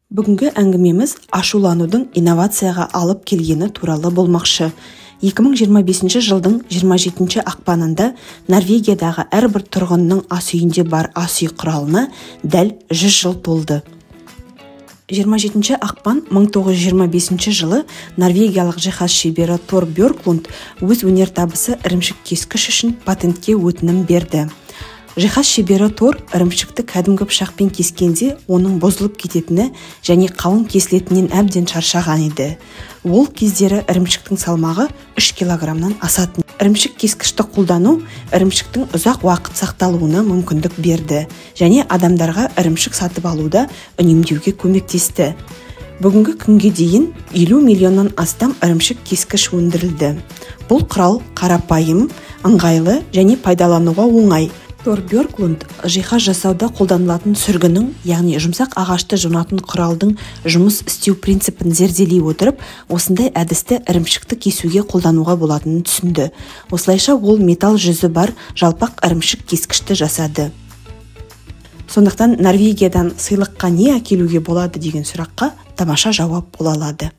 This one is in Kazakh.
Бүгінгі әңгімеміз ашуланудың инновацияға алып келгені туралы болмақшы. 2025 жылдың 27 ақпанында Норвегиядағы әрбір тұрғынның ас үйінде бар ас үй құралына дәл 100 жыл толды. 27 ақпан 1925 жылы норвегиялық жиһаз шебері Тор Бьорклунд өз өнертабысы ірімшік кескіш үшін патентке өтінім берді. Жиһаз шебері Тор ірімшікті кәдімгі пышақпен кескенде оның бұзылып кететіні және қалың кесілетінінен әбден шаршаған еді. Ол кездері ірімшіктің салмағы 3 килограммнан асатын. Ірімшік кескішті қолдану ірімшіктің ұзақ уақыт сақталуына мүмкіндік берді және адамдарға ірімшік сатып алуда үнемдеуге көмектесті. Бүгінгі күнге дейін 50 миллионнан астам ірімшік кескіш өндірілді. Бұл құрал қарапайым, ыңғайлы және пайдалануға оңай. Тор Бьорклунд жиһаз жасауда қолданылатын сүргінің, яғни жұмсақ ағашты жонатын құралдың жұмыс істеу принципін зерделей отырып, осындай әдісті ірімшікті кесуге қолдануға болатынын түсінді. Осылайша ол металл жүзі бар жалпақ ірімшік кескішті жасады. Сондықтан Норвегиядан сыйлыққа не әкелуге болады деген сұраққа тамаша жауап бола алады.